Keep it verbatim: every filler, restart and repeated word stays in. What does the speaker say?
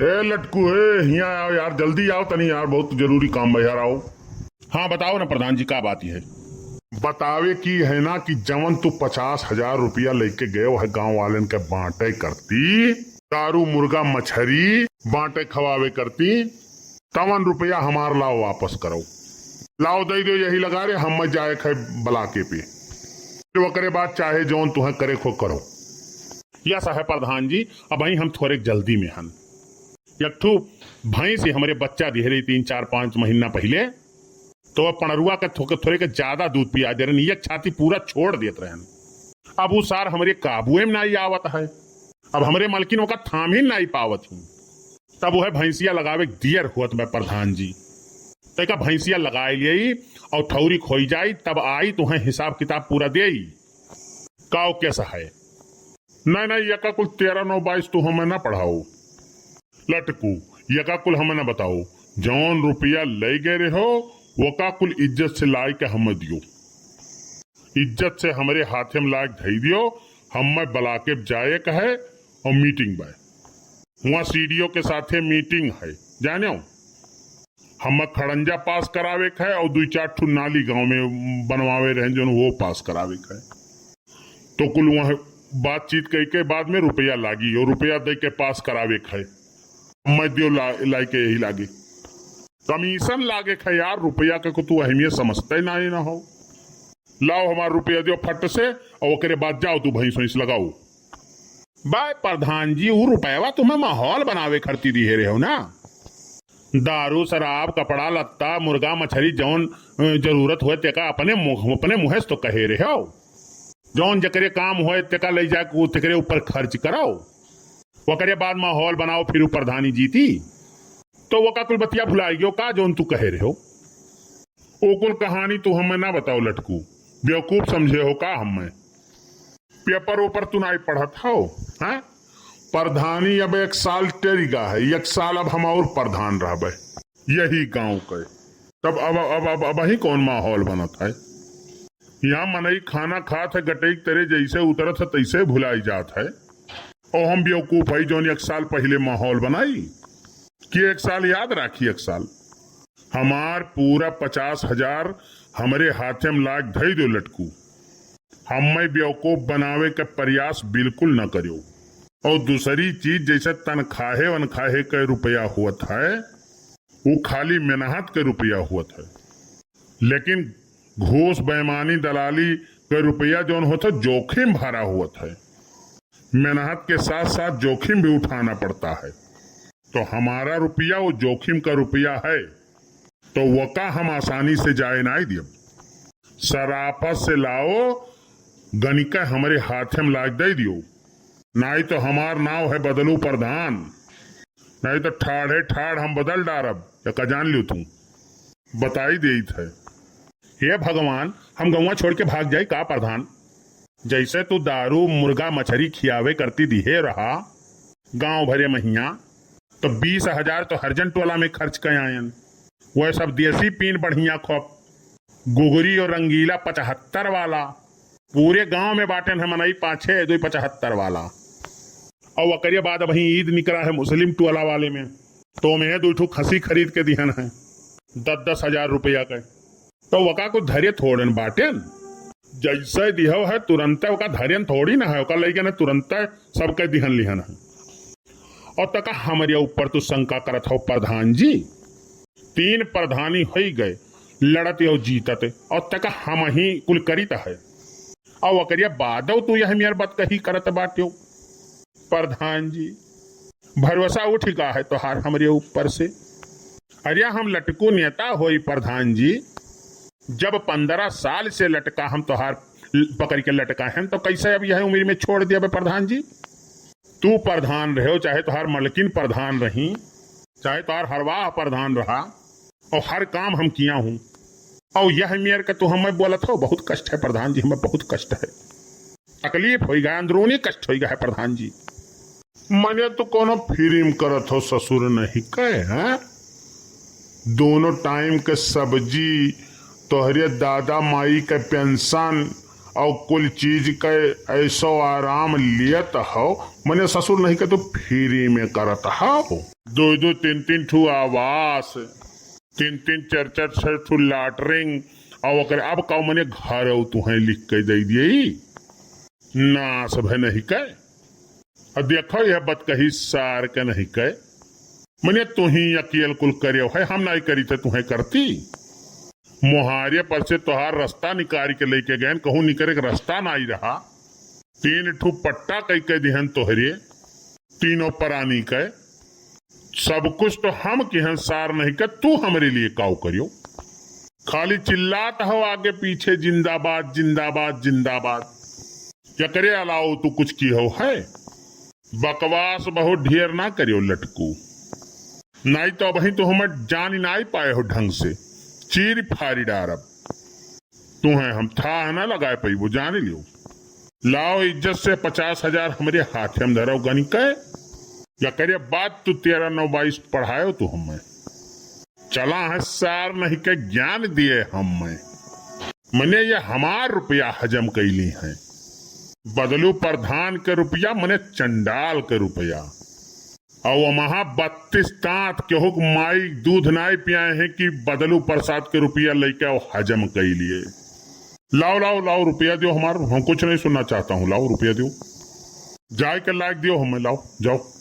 ए लटकू, ए, हियाँ आओ यार, जल्दी आओ तनी यार, बहुत जरूरी काम बा यार, आओ। हाँ, बताओ ना प्रधान जी, का बात है? बतावे की है ना कि जवन तू पचास हजार रुपया लेके गयो है गाँव वालन के बाँटे करती, दारू, मुर्गा, मछरी बाँटे खवावे करती, तवन रुपया हमार लाओ वापस करो। लाओ दे दो यही लगा रे, हम जाए खे बलाके पे। फिर ओकरे बाद चाहे जौन तुहें करे खो करो। यस है प्रधान जी, अबहीं हम थोरे जल्दी में हन। एक ठू भैंस ही हमरे बच्चा दिहे रही तीन, चार, पाँच महीना पहिले, तो अब पड़रुआ के थो-, थोरे के ज्यादा दूध पिया दे रहन, एक छाती पूरा छोड़ देत रहन। अब उ सार हमरे काबुए में नाई आवत है, अब हमरे मलकिन ओका थाम ही नाई पावत ही। तब वह भैंसिया लगावे के दियर होत बा प्रधान जी। तैका भैंसिया लगाए लियई और थौरी खोई जाई, तब आई तुहें हिसाब किताब पूरा देई। काव कैसा है? नहीं, नहीं, यका कुल तेरह नौ बाईस तू हमें ना पढ़ाओ। लटकू, यका कुल हमें ना बताओ। जौन रुपया ले गए रहो, वका कुल इज्जत से लाई के हमें दियो। इज्जत से हमरे हाथे में लायक धई दियो। हमें बलाके जाए का है और मीटिंग बा। हुआ सीडीओ के साथे मीटिंग है, जानो। हमें खड़ंजा पास करावे के है और दुई चार ठू नाली गांव में बनवावे रहे, जौन वो पास करावे के है। तो कुल वहाँ बातचीत कई के बाद में रुपया लागी और रुपया दे के पास करावे के है। मैं दियो ला-, लाई के यही लागे। कमीशन लागे के है यार, रुपया के को तू अहमियत समझते ना ही ना हो। लाओ हमार रुपया दियो फट से और ओकरे बाद जाओ तू भैंस वैंस लगाओ। बाय प्रधान जी, उ रुपयवा तुम्हें माहौल बनावे खरती दिहे रहे हो ना। दारू, शराब, कपड़ा लत्ता, मुर्गा, मछरी जौन, अ, जरूरत होए तेका अपने मुँह, अपने मुँहे से तो कहे रहे हो। जौन जकरे काम होए तेका ले जाके उ तेकरे ऊपर खर्च करो। ओकरे बाद माहौल बनाओ फिर उ प्रधानी जीती। तो वका कुल बतिया भुलाई गयो का जौन तू कहे रहे हो? ओ कुल कहानी तू हमें ना बताओ लटकू, बेवकूफ समझे हो का हमें? पेपर ओपर तू नाई पढ़त हो, हैं? प्रधानी अब एक साल टेरिगा है, एक साल अब हम और प्रधान रहबे यही गांव के। तब अब, अब, अब, अब ही कौन माहौल बनत है? यहाँ मनई खाना खात है, गटई के तरे जैसे उतरत है तैसे भुलाई जात है। और हम बेवकूफ है जौन एक साल पहिले माहौल बनाई कि एक साल याद राखी, एक साल। हमार पूरा पचास हजार हमरे हाथे में लाग धई दो लटकू। हमें बेवकूफ बनावे के प्रयास बिल्कुल न करियो। और दूसरी चीज, जैसे तनखाहे वनखाहे के रुपया होत है, वो खाली मेहनत के रुपया होत है, लेकिन घूस, बेईमानी, दलाली के रुपया जौन होत है, जोखिम भरा होत है। मेहनत के साथ साथ जोखिम भी उठाना पड़ता है। तो हमारा रुपया वो जोखिम का रुपया है, तो वका हम आसानी से जाए नाई दियब। सराफत से लाओ, गनिका हमरे हाथे में लाग दे दियो, नाई तो हमार नाव है बदलू प्रधान, नाई तो ठाढ़े ठाढ़ हम बदल डारब, या का जान लियो तू, बताई देइत है। हे भगवान, हम गौवा छोड़ के भाग जाई का प्रधान? जैसे तू दारू, मुर्गा, मछरी खियावे करती दिहे रहा गांव भरे महिया, तो बीस हजार तो हरजन टोला में खर्च कर आयन। वह सब देसी पीन बढ़िया खोप, गुगरी और रंगीला पचहत्तर वाला। पूरे गांव में बाटेन है मनई पाँच छः, दो पचहत्तर वाला। और ओकरे बाद वहीं ईद निकला है मुस्लिम टोला वाले में, तो मैं दो ठो खसी खरीद के दिहन है दस दस हजार रुपया के। तो वका कुछ धैर्य थोड़न बाटेन, जैसे दिहो है तुरंते वका धैर्य थोड़ी ना है, वका लइके ना तुरंते सबके दिहन लिहन है। और तका हमरे ऊपर तू शंका करत हो प्रधान जी, तीन प्रधानी होई गए, लड़त और जीतत, और तका हम ही कुल करित है, और ओकरिया बादव तू यह मेर बात कही करत बाट्यो। प्रधान जी, भरोसा उठ गा है तोहार हमरे ऊपर से। अरे हम लटकू नेता होई प्रधान जी, जब पन्द्रह साल से लटका हम तोहार पकड़ के लटका हैं, तो कैसे अब यह उम्र में छोड़ दिया बे प्रधान जी? तू प्रधान रहे हो, चाहे तोहार मलकिन प्रधान रही, चाहे तोहार हरवाह प्रधान रहा, और हर काम हम किया हूँ, और यह मेर के तू हमें बोलत हो, बहुत कष्ट है प्रधान जी, हमें बहुत कष्ट है, तकलीफ होई गा, अंदरूनी कष्ट होई गा है प्रधान जी। मने तो कोनो फिल्म करत हो ससुर नहीं कहे, हैं? दोनों टाइम के सब्जी, तोहरे दादा माई के पेंशन, और कुल चीज के ऐसो आराम लियत हो, मने ससुर नहीं के तो फ्री में करत हो। दो दो तीन तीन ठू आवास, तीन तीन चार चार छह ठू लैट्रिन, और ओकरे अब का मने घर हो तुहें लिख के दे दिए ना सब है नहीं के। अब देखो यह बतकही सार के नहीं के, मने तुही अकेल कुल करे है, हम नहीं करी थे तुहें करती। मोहारे पर से तोहार रास्ता निकाल के लेके गए, कहूँ निकरे के रास्ता नहीं रहा। तीन ठू पट्टा कई के दिहन तोहरे, तीनों परानी के। सब कुछ तो हम किहन सार नहीं के, तू हमरे लिए काऊ करियो। खाली चिल्लात हो आगे पीछे, "जिंदाबाद, जिंदाबाद, जिंदाबाद।" एकरे अलावा तू कुछ की हो है? बकवास बहुत ढेर ना करियो लटकू, नाई तो अबहीं तो हम जान नाई पाए हो ढंग से, चीर फारी डारब। तुहें हम थाह ना लगाए पइबो, जान लियो। लाओ इज्जत से पचास हजार हमरे हाथे में धरो गनी के, एकरे बाद तू तेरह नौ बाईस पढ़ायो तू हमें। चला है सार नहीं के ज्ञान दिए हमें। मने ये हमार रुपया हजम कैली हैं। बदलू प्रधान के रुपया, मने चंडाल के रुपया। और वहाँ बत्तीस तांत केहू के माई दूध नाई पियाए हैं कि बदलू प्रसाद के रुपया लेके आओ हजम कैलिए। लाओ, लाओ, लाओ रुपया दियो हमार, हम कुछ नहीं सुनना चाहता हूँ, लाओ रुपया दियो। जाए के लायक दियो हमें, लाओ, जाओ।